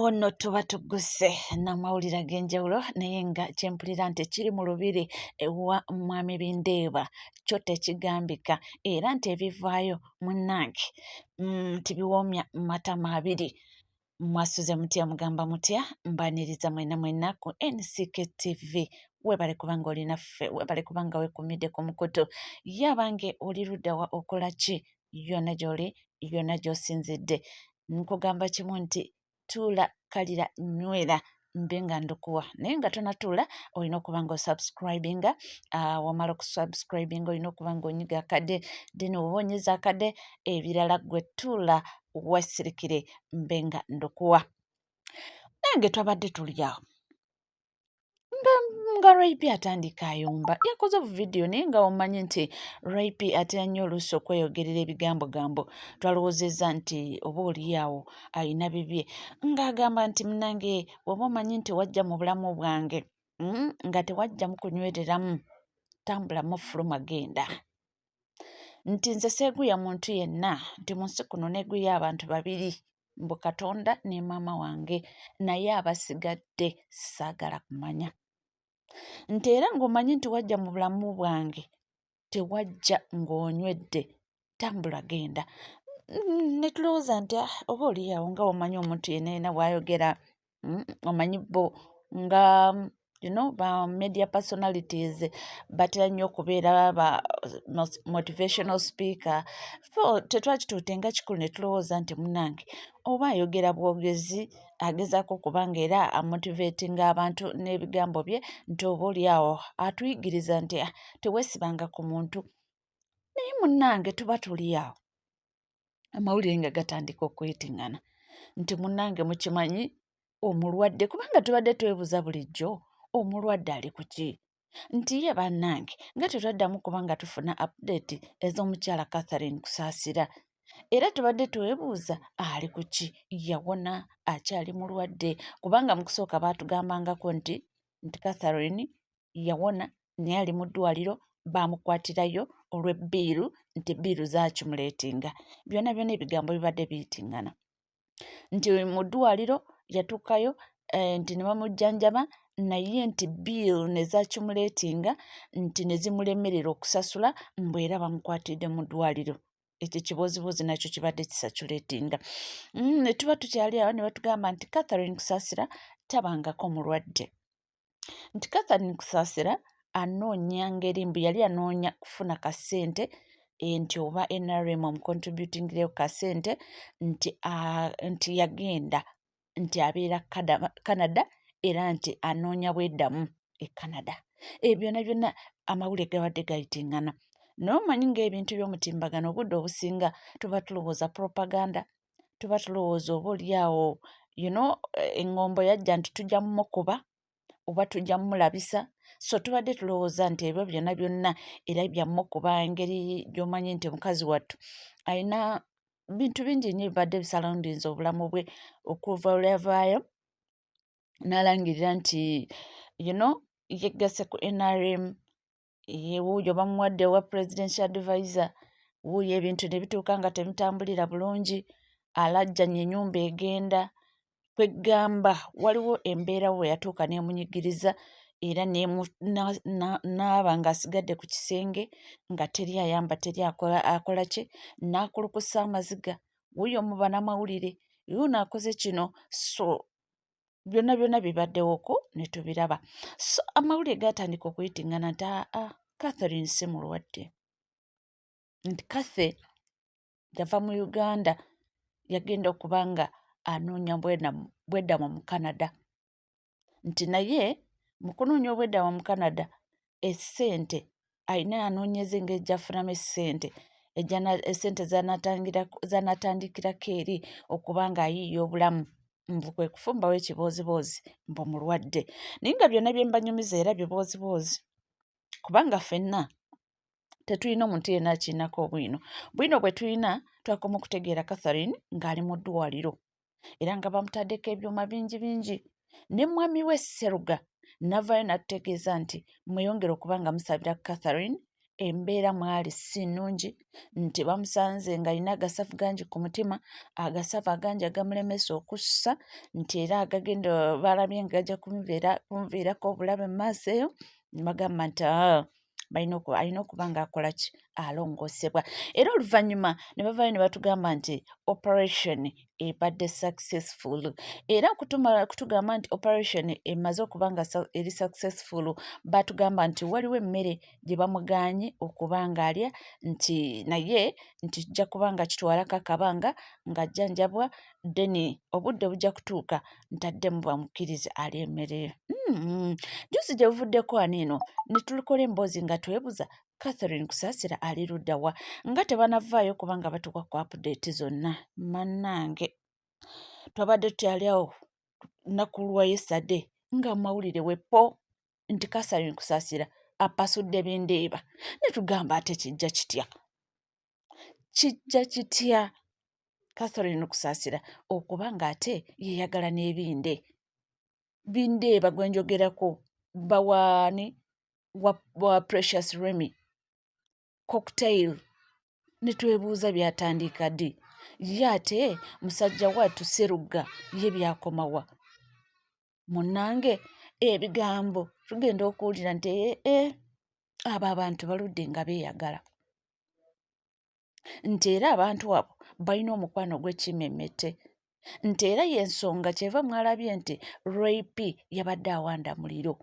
Awo nno tuba tugguse n'amawulire ag'enjawulo, naye nga kyempulira nti ekiri mu lubiri ewa Mwami Bindeeba kyo tekigambika, era nti ebivaayo munnange nti biwoomya matama abiri. Mwasuze mutya, mugamba mutya? Mbaniriza mwena mwena ku NCK TV. Webale kubanga oli naffe, webale kubanga wekumidde ku mukutu. Ye abange, oli luddawa, okola ki? Yonna gy'oli, yonna gy'osinzidde, nkugamba kimu nti tuula, kalira, nywera, mbe nga ndukuwa. Naye nga tonatuula, olina okuba nga osubscribinga. Wamala okusubscribinga, olina okuba nga onyiga akadde, then oba onyiza akadde, ebirala gwe tuula wasirikire, mbe nga ndukuwa. Nange twabadde tuli awo nga Ray P atandika ayomba, yakoze obuvidiyo, naye nga omanyi nti Ray P atera nnyo oluusi okweyogerera ebigambo gambo. Twalowoozezza nti oba oliawo ayina bibye, ng'agamba nti munange, oba omanyi nti wajja mu bulamu bwange nga tewajja mu kunywereramu, tambulamu, fuluma, genda, nti nze seeguya muntu yenna, nti mu nsi kuno neeguya abantu babiri, mbu Katonda ne maama wange, naye abasigadde saagala kumanya, nti era ng'omanyi nti wajja mu bulamu bwange tewajja ng'onywedde, tambula, genda. Ne tulowooza nti ah, oba oliawo nga omanyi omuntu yenna yenna bw'ayogera, omanyi bo nga ba media personalities batera nnyo okubeera ba motivational speaker, so tetwakituute nga kikulu. Ne tulowooza nti munnange oba ayogera bwogezi, agezaako okubanga era amotivatinga abantu n'ebigambo bye, nti oba oliawo atuyigiriza nti ah, teweesibanga ku muntu. Naye munnange, tuba tuli awo, amawulire nga gatandika okuyitiŋŋana nti munnange, mukimanyi omulwadde, kubanga tubadde twebuuza bulijjo omulwadde ali ku ki, nti ye bannange nga tetwaddamu kubanga tufuna update ez'omukyala Catherine Kusaasira, era tubadde twebuuza ali ku ki, yawona, akyali mulwadde? Kubanga mu kusooka baatugambangako nti Catherine yawona, naye ali mu ddwaliro, baamukwatirayo olw'ebbiiru, nti ebbiiru zaakimuleetinga. Byonna byonna ebigambo bibadde biyitiŋŋana nti mu ddwaliro yatuukayo, nti ne bamujjanjaba, naye nti bill ne zakimuleetinga, nti ne zimulemerera okusasula, mbu era bamukwatidde mu ddwaliro. Ekyo kibooziboozi nakyo kibadde kisaculatinga. Ne tuba tukyali awo, ne batugamba nti Catherine Kusaasira tabangako mulwadde, nti Catherine Kusaasira anoonya ngeri, mbu yali anoonya kufuna kasente, nti oba NRM omucontributingireyo kasente, nti yagenda, nti abeera Canada, era nti anoonya bweddamu e Canada. Ebyo byonna byonna amawulire gabadde gayitiŋŋana, naye omanyi ng'ebintu by'omutimbagano, obudde obusinga tuba tulowooza propaganda, tuba tulowooza oba oliawo eŋŋombo yajja nti tujja mumukuba oba tujja mumulabisa. So tubadde tulowooza nti ebyo byonna byonna era byamukuba, engeri gy'omanyi nti mukazi wattu alina bintu bingi nnyo ebibadde bisurroundinze obulamu bwe okuva lwe yavaayo n'alangirira nti yeggase ku NRM. Wuuyo bamuwadde owa presidential advisor, wuuyo ebintu ne bituuka nga tebitambulira bulungi, alajjanye ennyumba egenda kweggamba, waliwo embeera we yatuuka n'emunyigiriza, era n'aba ng'asigadde ku kisenge nga teri ayamba, teri akola ki, n'akulukusa amaziga. Wuuyo mu bannamawulire yuno akoze kino, so byonna byonna bibaddewoko ne tubiraba. So amawulire gaatandika okuyitiŋŋana nti aa, Catherine si mulwadde, nti Cathy yava mu Uganda, yagenda okuba nga anoonya bweddamu mu Canada, nti naye mu kunoonya obweddamu mu Canada essente alina anoonyeza engeri gy'afunamu essente, essente z'anaatandikirako eri okuba ng'ayiiya obulamu, mbu kwe kufumbawo ekibooziboozi mbu mulwadde. Naye nga byonna bye mbanyumiza era bibooziboozi, kubanga ffenna tetulina omuntu yenna akirinako obwino. Bwino bwe tulina, twakoma okutegeera Catherine ng'ali mu ddwaliro, era nga bamutaddeko ebyuma bingi bingi, ne mwami we Sseruga navaayo n'atutegeeza nti mweyongere okuba nga musabira Catherine. Embeera mwali si nnungi nti bamusanze ng'alina agasavu gangi ku mutima, agasavu agangi agamulemesa okussa, nti era agagenda balabye nga gajja kumuviirako obulabe mu maaso eyo, ne bagamba nti balina alina okuba ng'akola ki, alongoosebwa. Era oluvannyuma ne bavaayo ne batugamba nti operation ebadde successful. Era kutugamba nti operation emaze okuba nga eri successful, batugamba nti waliwo emmere gye bamugaanye okuba ng'alya, nti naye nti kijja kuba nga kitwalako akabanga ng'ajjanjabwa, then obudde bujja kutuuka ntaddemu bamukkirize alye emmere. Jjuuzi gye buvuddeko wano eno ne tulikola emboozi nga twebuuza Catherine Kusaasira ali ludda wa, nga tebanavaayo kubanga batuuka ku update zonna. Mannange, twabadde tukyali awo lunaku lwa yesterday nga mu mawulire weppo nti Catherine Kusaasira apasudde Bindeeba, ne tugamba ate kijja kitya, kijja kitya Catherine Kusaasira okuba ng'ate yeeyagala n'ebinde. Bindeeba gwe njogerako bawaani wa Precious Remy Cocktail, ne twebuuza byatandika ddi, ye ate musajja wattu Sserugga ye byakomawa. Munnange, ebigambo tugenda okuwulira nti ee abo abantu baludde nga beeyagala, nti era abantu abo balina omukwano ogw'ekimmemmette, nti era y'ensonga kyeva mwalabye nti Ray P yabadde awanda muliro.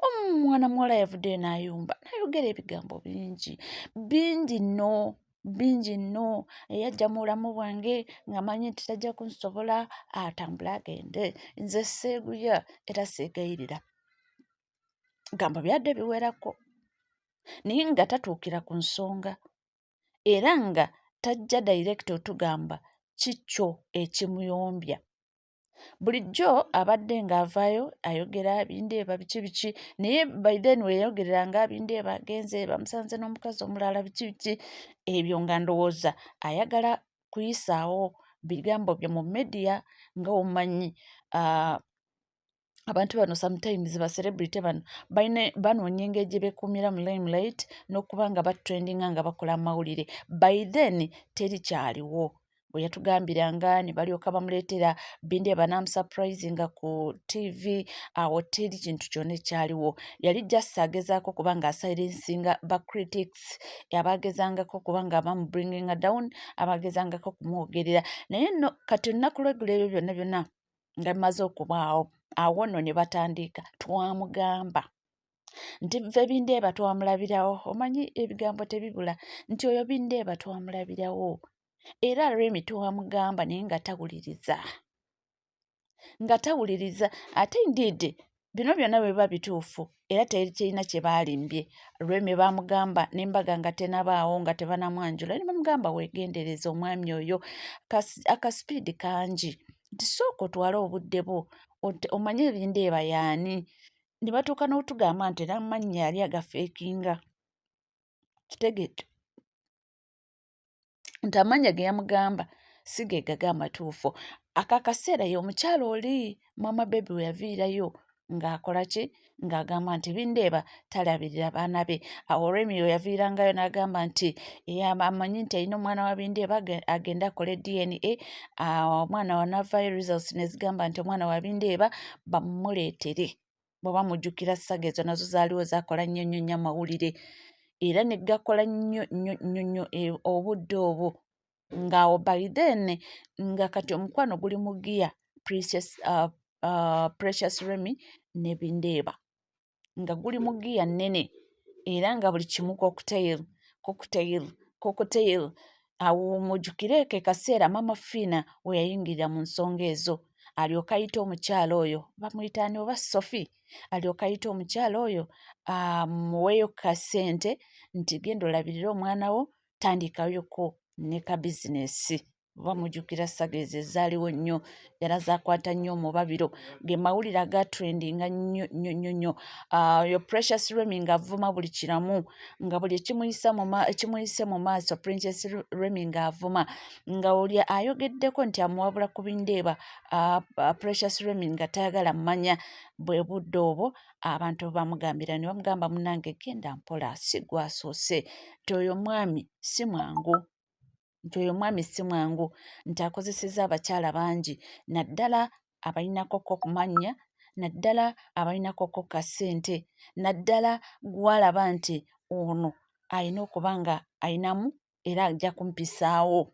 Omwana muwala yavuddeyo n'ayomba n'ayogera ebigambo bingi bingi nno bingi nno. Eyajja mu bulamu bwange ng'amanyi nti tajja kunsobola, atambule agende, nze seeguya era seegayirira. Gambo byadde biwerako naye nga tatuukira ku nsonga era nga tajja direct otugamba kikyo ekimuyombya. Bulijjo abadde ng'avaayo ayogera Bindeeba biki biki, naye by then we yayogereranga Bindeeba agenze bamusanze n'omukazi omulala biki biki ebyo, nga ndowooza ayagala kuyisaawo bigambo bye mu media. Nga omanyi abantu bano sometimes ba celebrity bano balina banoonya engeri gye beekuumira mu limelight n'okuba nga batrendinga nga bakola amawulire. By then teri kyaliwo bwe yatugambiranga ne balyoka bamuleetera Bindeeba n'amusurprisinga ku TV. Awo teri kintu kyonna ekyaliwo, yali just agezaako kuba nga asilencinga ba critics abagezangako kuba nga bamubringinga down, abagezangako okumwogerera. Naye nno kati olunaku lw'eggulo ebyo byonna byonna nga bimaze okubaawo, awo nno ne batandika. Twamugamba nti nfe Bindeeba twamulabirawo, omanyi ebigambo tebibula, nti oyo Bindeeba twamulabirawo, era Remi twamugamba naye nga tawuliriza, nga tawuliriza. Ate indeed bino byonna bwe biba bituufu era terina kye baalimbye, Remi baamugamba n'embaga nga tenabaawo, nga tebanamwanjula, ne bamugamba weegendereze omwami oyo, akasipiidi kangi, nti sooka otwale obudde bwo omanye Bindeeba y'ani. Ne batuuka n'otugamba nti era amannya yali agafeekinga, kitegedde nti amannya ge yamugamba si ge gage amatuufu. Ako akaseera ye omukyala oli maama baby we yaviirayo ng'akola ki, ng'agamba nti Bindeeba talabirira baana be. Awo Remi we yaviirangayo n'agamba nti amanyi nti alina omwana wa Bindeeba, agende akole DNA, omwana wanaavaayo results ne zigamba nti omwana wa Bindeeba bamuleetere. Bw'oba mujjukira saga ezo nazo zaaliwo zaakola nnyo nnyo nnyo amawulire, era ne gakola nnyo nnyo nnyo nnyo obudde obwo ng'awo by then nga kati omukwano guli mu giya Precious Remy ne Bindeeba, nga guli mu giya nnene era nga buli kimu cocktail, cocktail, cocktail. Awo mujjukire ke kaseera Maama Fiina we yayingirira mu nsonga ezo, alyoke ayite omukyala oyo bamuyita ani oba Sophie, alyoke ayite omukyala oyo amuweeyo kasente nti genda olabirire omwana wo, tandikayoko ne ka bizinesi. Oba mujjukira saga ezo ezaaliwo nnyo era zakwata nnyo omubabiro, ge mawulire aga trendinga nnyo nnyo nnyo nnyo. Oyo Precious Remy ng'avuma buli kiramu, nga buli ekimuyise mu maaso Princess Remy ng'avuma, nga oli ayogeddeko nti amuwabula ku bindeeba. Precious Remy nga tayagala mmanya. Bwe budde obwo abantu bamugambira ne bamugamba, munnange genda mpola, si gwasoose, nti oyo omwami si mwangu, nti oyo omwami si mwangu, nti akozesezza abakyala bangi, naddala abalinako ko ku mannya, naddala abalinako ko ka ssente, naddala gw'alaba nti ono alina okuba nga ayinamu era ajja kumpisaawo.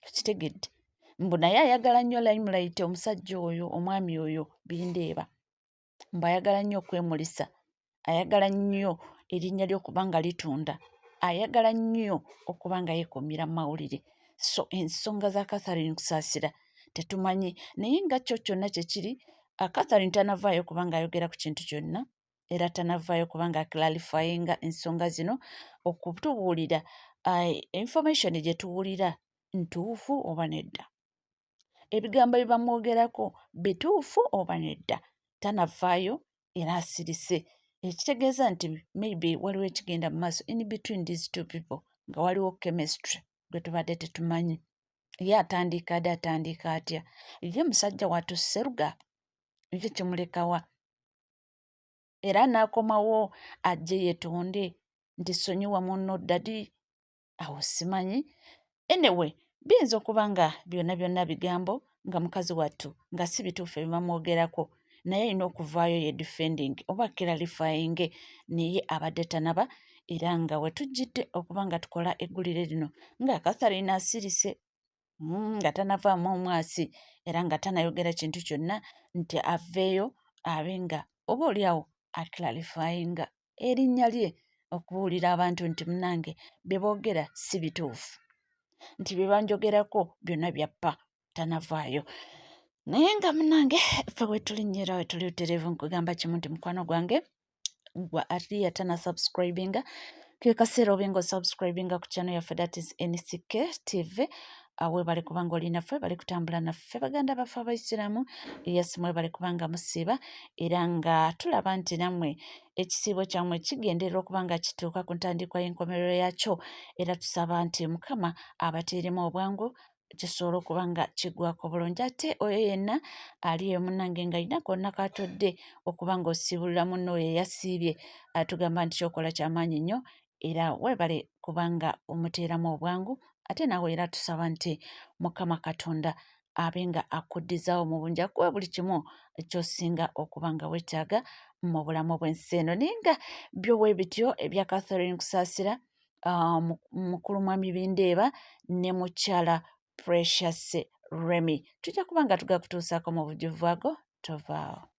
Okitegedde? Mbu naye ayagala nnyo limelight omusajja oyo, omwami oyo Bindeeba. Mbu ayagala nnyo okwemulisa, ayagala nnyo erinnya lye okuba nga litunda, ayagala nnyo okuba nga yeekuumira mu mawulire. So ensonga za Catherine Kusaasira tetumanyi, naye nga kyo kyonna kye kiri, Catherine tanavaayo kuba ng'ayogera ku kintu kyonna, era tanavaayo kuba nga clarifyinga ensonga zino okutubuulira information gye tuwulira ntuufu oba nedda, ebigambo bye bamwogerako bituufu oba nedda. Tanavaayo era asirise, ekitegeeza nti maybe waliwo ekigenda mu maaso in between these two people, nga waliwo chemistry gwe tubadde tetumanyi. Ye atandika dde, atandika atya? Ye musajja wattu Sseruga ye kimulekawa? Era n'akomawo ajje yeetonde nti sonyiwa munno daddy? Awo simanyi. Anyway, biyinza okuba nga byonna byonna bigambo, nga mukazi wattu nga si bituufu ebibamwogerako, naye alina okuvaayo ye defending oba clarifying, naye abadde tanaba. Era nga we tujjidde okuba nga tukola eggulire lino nga Catherine asirise, nga tanavaamu omwasi era nga tanayogera kintu kyonna nti aveeyo abe nga oba oli awo aclarifyinga erinnya lye, okubuulira abantu nti munnange bye boogera si bituufu, nti bye banjogerako byonna byappa. Tanavaayo, naye nga munnange ffe wetulinnyira wetuli butereevu. Nkugamba kimu nti mukwano gwange gwa ati tana subscribinga, ke kaseera obe nga osubscribinga ku channel yaffe, that is NCK TV. Webale kubanga oli naffe, bali kutambula naffe, baganda baffe abaisiraamu. Yes, mwebale kubanga musiiba, era nga tulaba nti nammwe ekisiibo kyammwe kigenderera okuba nga kituuka ku ntandikwa y'enkomerero yakyo, era tusaba nti Mukama abateeremu obwangu kisobola okuba nga kiggwako bulungi. Ate oyo yenna ali eyo munnange nga alina konna k'atodde okuba ng'osiibulula munno oyo eyasiibye, atugamba nti kyokola kyamaanyi nnyo, era weebale kubanga omuteeramu obwangu. Ate naawe era tusaba nti Mukama Katonda abe nga akuddizaawo mu bungi, akuwe buli kimu ky'osinga okuba nga weetaaga mu bulamu bw'ensi eno. Naye nga byo bwe bityo ebya Catherine Kusaasira, mukulu mwami Bindeeba ne mukyala Precious Remy, tujja kuba nga tugakutuusaako mu bujjuvu bwago. Tovaawo.